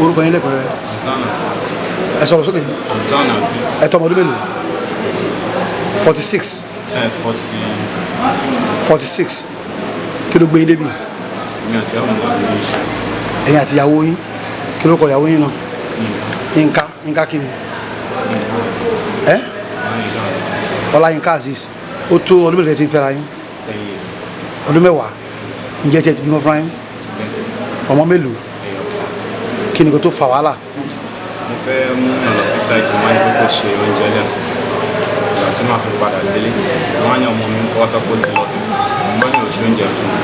Orúkọ yín lẹ́kọ̀ọ́ rẹ̀? Hasan Aziz. Ẹ sọ̀rọ̀ sókè. Hasan Aziz. Ẹ tó ọmọ ọdún mélòó? 46. 46. 46. Kí ló gbé yín débi? Mi àti àwọn ọmọ mi ní iṣẹ́. Ẹ̀yin àti ìyàwó yín. Kí ló kọ ìyàwó yín náà? Yínká. Yínká kí ni? Ẹ Ọláyínká Aziz. Ó tó ọdún mélòó tẹ́ ti ń fẹ́ra yín? 10 years. Ọdún 10. Ǹjẹ́ tí ẹ ti bímọ fúnra yín? Ọmọ mélòó? Kí ni kò tó fa wàhálà? Mo fẹ́ mú yàn lọ sí site, wọn ní kókó ṣe oúnjẹ lẹ́fọ̀ọ́. Ìgbà tí màá fi padà délé, wọ́n á ní ọmọ mi ń kọ́ sọ pé ó ti lọ sí school. Wọ́n ní òṣì oúnjẹ fún un,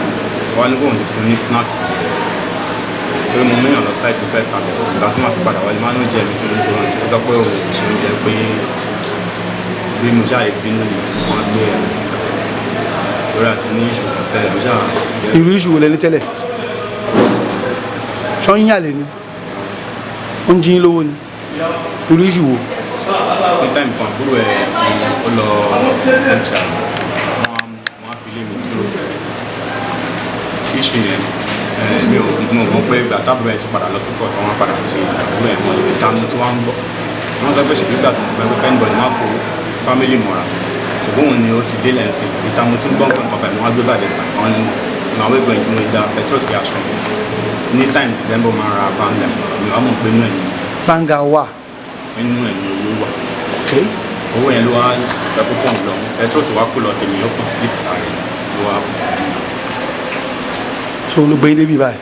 wọ́n á ní kóun ti fún un ní snacks torí mo mú yàn lọ site, mo fẹ́ tàbí fún un. Ìgbà tí màá fi padà wálé, wọ́n á ní oúnjẹ mi tí mo kúrò, ó sọ pé òun ò ṣe oúnjẹ, pé bí mo ṣáà bínú ni wọ́n á gbé ẹ̀rọ síta torí àti ní ìṣòro tẹ́lẹ̀ mo ṣáà Irú iṣu wo lẹ ní tẹ́lẹ̀? Ṣọ́yìn àlè ni ó ń jí yín lówó ni? Irú iṣu wo? Ní time kan, àbúrò ẹ̀ ó lọ lecture, wọ́n á fi lé mi dúró. Issue yẹn, mi ò mo mọ̀ pé ìgbà tábúrò ẹ̀ ti padà lọ sí court, wọ́n á padà ti àbúrò ẹ̀ mọ́ ibi tánu tí wọ́n ń gbọ́. Wọ́n sọ pé ṣèbí ìgbà tó ti gbẹ́ pé anybody má kó family mọ́ra, ṣùgbọ́n òun ni ó ti délẹ̀ ń sìn. Ìta mo ti ń gbọ́ nǹkan báyìí, wọ́n á gbé bàjẹ́ síta. Wọ́n ní màá wé gbẹ̀yìn tí mo da petrol sí aṣọ yẹn ní time December, máa ra banga. Mi wàá mọ̀ pé inú ẹ̀ ní Banga wà? Inú ẹ̀ ní owó wà. Owó yẹn ló wá fẹ́ púpọ̀ ń lọ, petrol tó wá kó lọ tèmi yóò kù sí ìsàlẹ̀ ló wá. So ló gbé yín débi báyìí?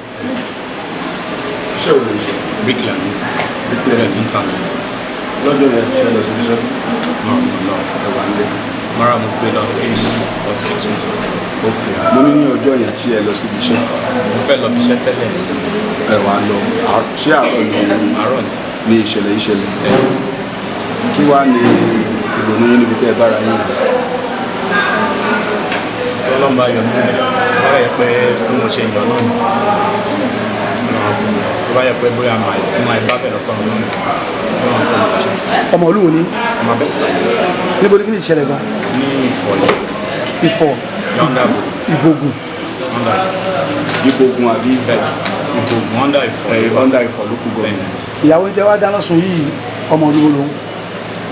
Iṣẹ́ wo ló ń ṣe? Bricklayer ní sàn, bricklayer tó ń tà ní. Lọ́jọ́ yẹn, ṣe lọ sí iṣẹ́? Náà mo lọ. Ẹ wà nílé? Mara, mo gbé lọ sí hospital. Ok, mo ní ní ọjọ́ yẹn tí ẹ lọ síbi iṣẹ́. Mo fẹ́ lọ bí iṣẹ́ tẹ́lẹ̀. Ẹ wà lọ. Ṣé àárọ̀ ni? Àárọ̀ ní sàn. Ní ìṣẹ̀lẹ̀ ìṣẹ̀lẹ̀, kí wàá ní ìrònú yín níbi tẹ́ ẹ bára yín? Tí Ọlọ́run bá yọ mí lẹ̀, bá yẹ pé bí mo ṣe yàn náà ni. Tó bá yẹ pé bóyá màá bá bẹ̀ lọ sọ́run náà ni. Ọlọ́run kò mọ̀ ṣe. Ọmọ olúwo ni? Ọmọ Abẹ́òkúta. Níbo ni kí ni ìṣẹ̀lẹ̀ gan? Ní Ìfọ̀lẹ́. Ifọ̀? Yọ̀ǹda. Ìgbógun? Under Ifọ̀. Ìgbógun àbí? Bẹ́ẹ̀, Ìgbógun, under Ifọ̀. Ẹ under Ifọ̀ local government. Ìyàwó jẹ́ wá dáná sun yìí, ọmọ olúwo lòun?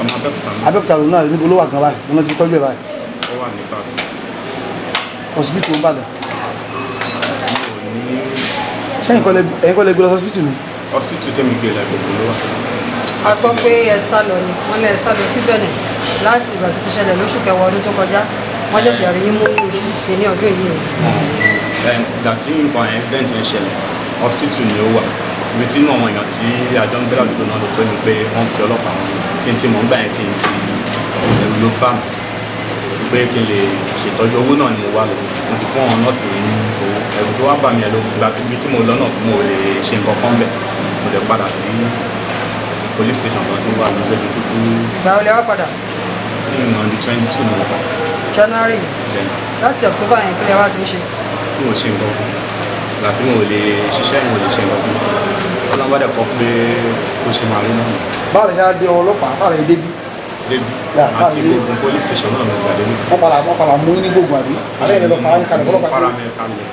Ọmọ Abẹ́òkúta ní. Abẹ́òkúta lòun náà. Níbo ló wà gan báyìí? Wọn ti tọ́jú ẹ̀ báyìí? Ó wà ní Ìbàdàn. Hospital Ìbàdàn? Mi ò ní. Ṣé ẹ̀yin kọ́ lẹ gbé lọ hospital ni? Hospital tẹ́mi gbé lọ, Ìgbógun ló wà. A gbọ́ pé ẹ sá lọ ni. Wọ́n lẹ sá lọ sí Benin láti ìgbà tó ti ṣẹlẹ̀ lóṣù kẹwàá ọdún tó kọjá. Wọ́n ṣẹ̀ṣẹ̀ rí yín mú ní oṣù kìíní ọdún yìí o. Ìgbà tí nǹkan accident yẹn ṣẹlẹ̀, hospital ni ó wà. Ibi tí inú àwọn èèyàn tí àjọ ń gbé ládùúgbò náà ló pé mi pé wọ́n fi ọlọ́pàá wọn. Kí n tí mò ń gbà yẹn, kí n ti ẹ̀rù ló bá mi pé kí n lè ṣètọ́jú owó náà ni mo wá lọ. Mo ti fún àwọn nọ́ọ̀sì yẹn ní owó. Ẹ̀rù tó wá bá mi ẹ̀ ló ìgbà tí ibi tí mo lọ náà, mo ò lè ṣe nǹkan kan bẹ̀. Mo lè padà sí police station kan tí ó wà ní gbẹ́gbẹ́ kúkú. Ìgbà wo lẹ wá padà? Ní ìmọ̀ di 22 ni mo padà. January? Jẹ́. Láti October yẹn, kí lẹ wá ti ń ṣe? Mo ò ṣe nǹkan kan. Ìgbà tí mo ò lè ṣiṣẹ́, mo ò lè ṣe nǹkan kan. Ọlọ́run bá dẹ̀ kọ́ pé ó ṣe máa rí náà. Báwo lè ṣe á dé ọlọ́pàá? Báwo lè débi? Débi Yà, àti báwo lè- gbogbo police station náà ló gbà débi. Wọ́n padà mú yín ní gbogbo àbí àbẹ́ ìlẹ̀ lọ fara yín kalẹ̀ Mo fọlọ́pàá? fara mi kalẹ̀,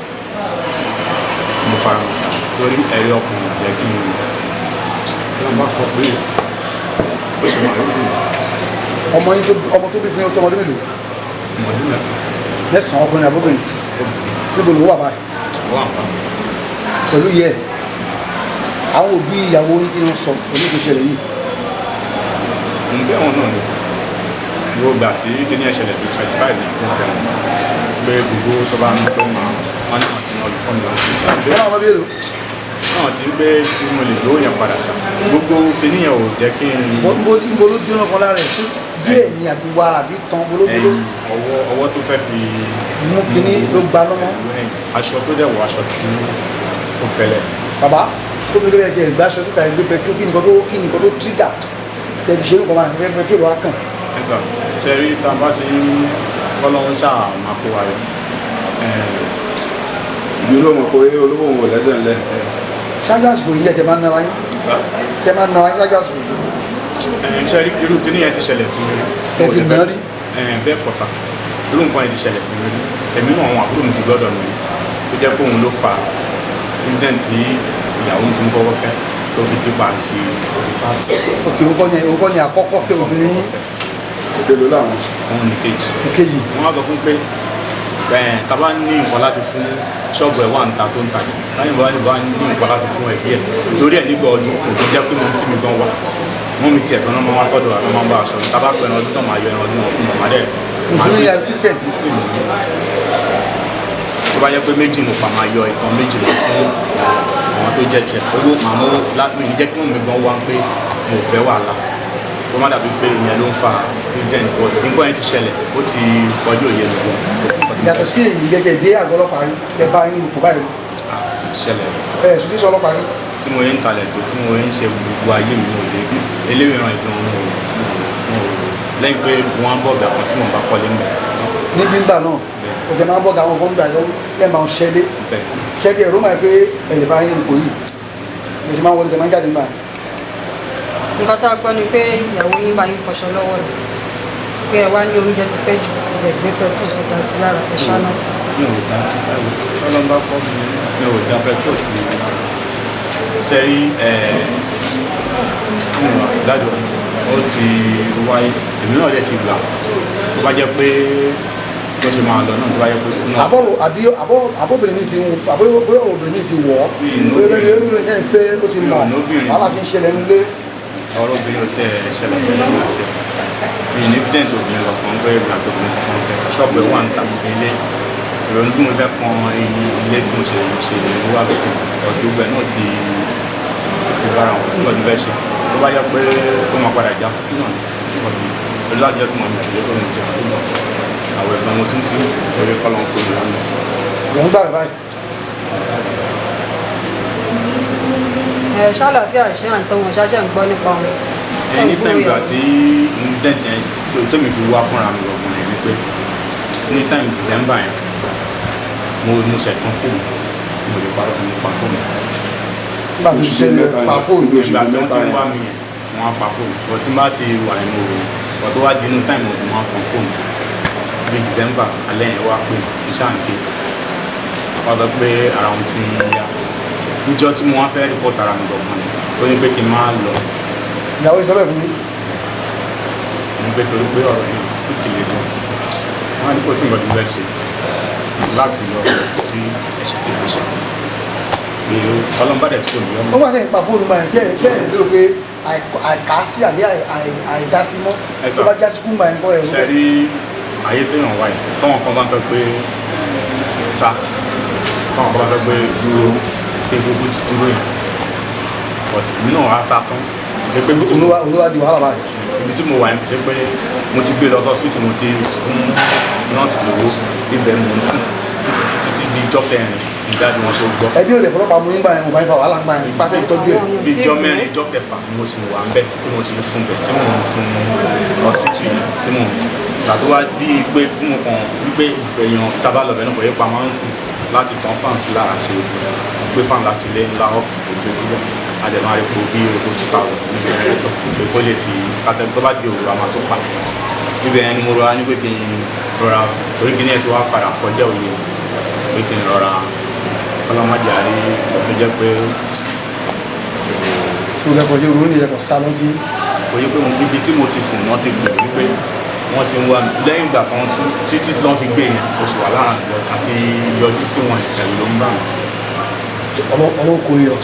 mo fara mi kalẹ̀ torí ẹ̀rí ọkùnrin jẹ́ kí n Ọlọ́run bá kọ́ pé ó ṣe máa rí náà. Ọmọ yín tó, ọmọ tó bí fún yín, tó ọmọdún mélòó? Ọmọdún 9. 9. Ọkùnrin àbóbìnrin? Obìnrin. Níbo ló wà báyìí? Wọ́n àpá. Pẹ̀lú yẹ àwọn òbí ìyàwó yín, kí ni wọ́n sọ pẹ̀lú ìṣẹ̀lẹ̀ yìí? Ń bẹ́ wọn náà ni. Gbogbo ìgbà tí kíní ẹ̀ ṣẹlẹ̀ bíi 25 ní ìpín bẹ́ wọn pé gbogbo tó bá ń pẹ́ máa wọ́n ní àwọn tí wọ́n lè fọ́ọ̀mù lọ́wọ́ sí ìjà. Wọ́n náà wọ́n bí èlò? Náà ti ń gbé kí mo lè lówó yẹn padà ṣá. Gbogbo kíní yẹn ò jẹ́ kí n. Níbo ló jóná kan lára ẹ̀? Ṣé díẹ̀ ni àbí wàrà àbí tán? Bolo bolo? Ẹ̀yìn ọwọ́, ọwọ́ tó fẹ́ fi Mú kíní ló gba lọ́mọ. Ẹ̀yìn. Aṣọ tó dẹ̀ wọ, aṣọ tí ó fẹ́lẹ̀. Bàbá tó bí lóye ti ẹ̀gbá aṣọ síta, ẹgbẹ́ petrol, kí nìkan tó tírígà tẹ̀bi ṣe nǹkan máa fẹ́ petrol wá kàn? Ẹ sà, ṣe rí tá a bá ti ń kọ́lọ́hún ṣáà máa kó wa yọ. Ìbí olóhùn kò yé olówó òun ò lẹ́sẹ̀ ńlẹ̀. Ṣáájú àsìkò yìí, ẹ̀ tẹ̀ máa ń nara yín? Sà? Tẹ̀ máa ń nara yín ṣáájú àsìkò yìí? Ṣe rí, irú kíní yẹn ti ṣẹlẹ̀ sí mi rí. Ẹ ti nà rí? Bẹ́ẹ̀ kọ́ sà, irú nǹkan yẹn ti ṣẹlẹ̀ sí mi rí. Èmi náà, àwọn àbúrò mi ti gbọ́dọ̀ mi rí tó jẹ́ pé òun ló fa incident tí ìyàwó mi ti ń kọ́kọ́ fẹ́. Tó fi dípa fi pàtì. Ok, òun kọ́ ni àkọ́kọ́ fẹ́ obìnrin yín? Òkè ló láwọn. Òun ní kejì. Ìkejì. Wọ́n á sọ fún pé ẹ̀ tá bá ní nǹkan láti fún ṣọ́ọ̀bù ẹ̀ wà ń ta tó ń tajà, táyìn bá ní bá ní nǹkan láti fún ẹbí ẹ̀ torí ẹ̀ nígbà ọdún kò tó jẹ́ pé mo sì mi gan wá wọ́n mi tiẹ̀ gan náà máa wá sọ́dọ̀ àná máa ń bá aṣọ tá bá pẹ̀lú ọdún tó máa yọ ẹran ọdún wọn fún màmá dẹ̀. Mùsùlùmí yà Christian? Muslim ni. Tó bá jẹ́ pé méjì nù pa máa yọ ìkan méjì lọ fún àwọn tó jẹ́ tiẹ̀ owó màmú mi ní jẹ́ kí wọ́n mi gan wá pé mo ò fẹ́ wàhálà, kó má dàbí pé ìyẹn ló ń fa president, but nǹkan yẹn ti ṣẹlẹ̀, ó ti kọjú òye mi gan, kò sí nǹkan tó Yàtọ̀ sí èyí, jẹ́jẹ́ dé àgọ́ ọlọ́pàá rí ẹ bá yín kò báyìí? Ṣẹlẹ̀. Ẹ sùn tí sọ ọlọ́pàá rí? Tí mo yẹn ń talẹ̀ tó tí mo yẹn ń ṣe gbogbo ayé mi ò lè eléwìrán ìgbọ̀n mo lẹ́yìn pé wọ́n á bọ̀ bẹ̀ kan tí mò ń bá kọ́lé ń bẹ̀. Níbi ńgbà náà òkè máa ń bọ̀ gàwọn kan gbà yọ lẹ́ẹ̀ máa ń ṣẹlé. Bẹ́ẹ̀. Ṣẹ́gi ẹ̀rọ máa pé ẹ̀lẹ́ bá yín kò yìí ẹ̀ ṣe máa ń wọlé tẹ̀ máa ń jáde ńgbà yẹn. Nǹkan tá a gbọ́ ni pé ìyàwó yín bá yín fọṣọ lọ́wọ́ rẹ̀, pé ẹ wá ní oúnjẹ ti pẹ́ jù, ilẹ̀ gbé petrol ẹ̀ dà sí lára, ẹ̀ ṣáná sí. Mi ò dá sí báwo ọlọ́mbà kọ́ mi, mi ò dá petrol sí mi sẹ́rí dájọ́ ó ti wáyé, èmi náà dẹ̀ ti gbà tó bá jẹ́ pé bó ṣe máa lọ náà tó bá jẹ́ pé náà. Àbọ̀rò àbí àbóbìnrin mi ti ń bóyá obìnrin mi ti wọ̀ ọ́. Mi ì bóyá nóbìnrin. obìnrin tẹ́ ń fẹ́ ó ti Mi ò mọ̀ nóbìnrin. Wàhálà ti ń ṣẹlẹ̀ nílé. Ọ̀rọ̀ obìnrin ò tiẹ̀ ṣẹlẹ̀ pẹ̀lú mi àti ẹ̀, mi ní evident obìnrin kankan pé ìgbà tó obìnrin kankan fẹ́ ṣọ́ọ̀bù ẹ̀ wà ń ta ilé ìrònú bí mo fẹ́ kan ilé tí mo ṣe ṣe ìlú wà lókè ọ̀dọ́gbẹ̀ náà ti ó ti bára wọn sí ọdún fẹ́ ṣe tó bá yẹ pé ó máa padà já fún náà sí ọdún pẹ̀lú àjọ tó máa bẹ̀rẹ̀ pé mo jẹun tó mọ̀ àwọn ẹ̀gbọ́n mo tún fi ń tì torí kọ́ ló ń pè mí lánàá. Lòún gbà rẹ̀ báyìí. Ẹ ṣàlàáfíà, ṣé à ń tọ́ wọn ṣáṣẹ́ ń gbọ́ nípa wọn? Ní time ìgbà tí incident yẹn tí o tẹ́mi fi wá fúnra mi ọkùnrin ni pé ní time December yẹn mo ṣẹ̀tàn fóònù, mo lè parọ́ fún mi pa fóònù. Nígbà tó ṣiṣẹ́ ní pa fóònù. Ìgbà tí wọ́n ti ń wá mi yẹn wọ́n á pa fóònù but tí n bá ti wà nínú òru but tó wá di inú time ọdún wọn á kan fóònù bí December alẹ́ yẹn wá pé ṣáǹkì wọ́n sọ pé ara wọn ti ń yá níjọ́ tí mo wá fẹ́ rìpọ́tà ara mi gbọ̀ngàn ni ó ní pé kí n má lọ. Ìyàwó ìsọ́bẹ̀ fún yín? Ní pé torí pé ọ̀rọ̀ yìí ó ti le gan, wọ́n á ní kò sí nǹkan tó fẹ́ ṣe láti lọ sí ẹ̀ṣẹ̀ tí mo ṣe pé ọlọ́mbà dẹ̀ tí kò ní ọmọ. Ó wà ní ìpa fóònù báyìí kí ẹ̀ kí ẹ̀ lérò pé àìkásí àbí àìdásí mọ́ Ẹ sà. tó bá jásí kú báyìí kọ́ ẹ̀rú Ṣe rí ayé téèyàn wáyé tọ́wọ́n kan bá ń sọ pé sá, tọ́wọ́n kan bá ń sọ pé dúró, pé gbogbo ti dúró yẹn, but èmi náà wá sá tán ṣe pé ibi tí mo olúwa di wàhálà báyìí. Ibi tí mo wà yẹn kò ṣe pé mo ti gbé lọ sọ́sìpìtì, mo ti fún nọ́ọ̀sì lówó, ibẹ̀ mò ń sùn títí títí tí di ijọ́ kẹrin ìdájọ́ wọn tó gbọ́. Ẹbí ò lè fọlọ́pàá mú yín gbà yẹn, mo bá yín fa wàhálà gbà yẹn pátá ìtọ́jú ẹ̀. Bí ijọ́ mẹ́rin ijọ́ kẹfà ni mo sì wà ń bẹ̀ tí mo sì ń sùn bẹ̀ tí mò ń sùn hospital yẹn tí mò ń gbà tó wá bíi pé mo kàn wípé èèyàn tábà lọ́bẹ̀ náà kò yẹ pa máa ń sùn láti tán fáǹsì lára ṣe gbé fáǹ láti ilé ńlá ox kò gbé síbẹ̀ àdèmà epo bí epo 2,000 níbi ẹ̀rẹ́ tó pé kó lè fi kátẹ́ tó bá di òru a máa tó pa ibẹ̀ yẹn ni mo rọra ní pé kí n rọra sùn torí kí ní ẹ̀ ti wá padà kọjá òye pé kí n rọra sùn ọlọ́mọdé àrí tó jẹ́ pé Tó lẹ́kọ̀ọ́ jẹ́ òru ní ẹ̀kọ́ sá lọ́tí. Kò yẹ pé mo ibi tí mo ti sùn wọ́n ti gbè wípé wọ́n ti ń wá mi lẹ́yìn ìgbà kan tún títí tí wọ́n fi gbé yẹn oṣù wà lára mi àti yọjú sí wọn ìbẹ̀rù ló ń bà mí. Ọlọ́kọ̀ yọ.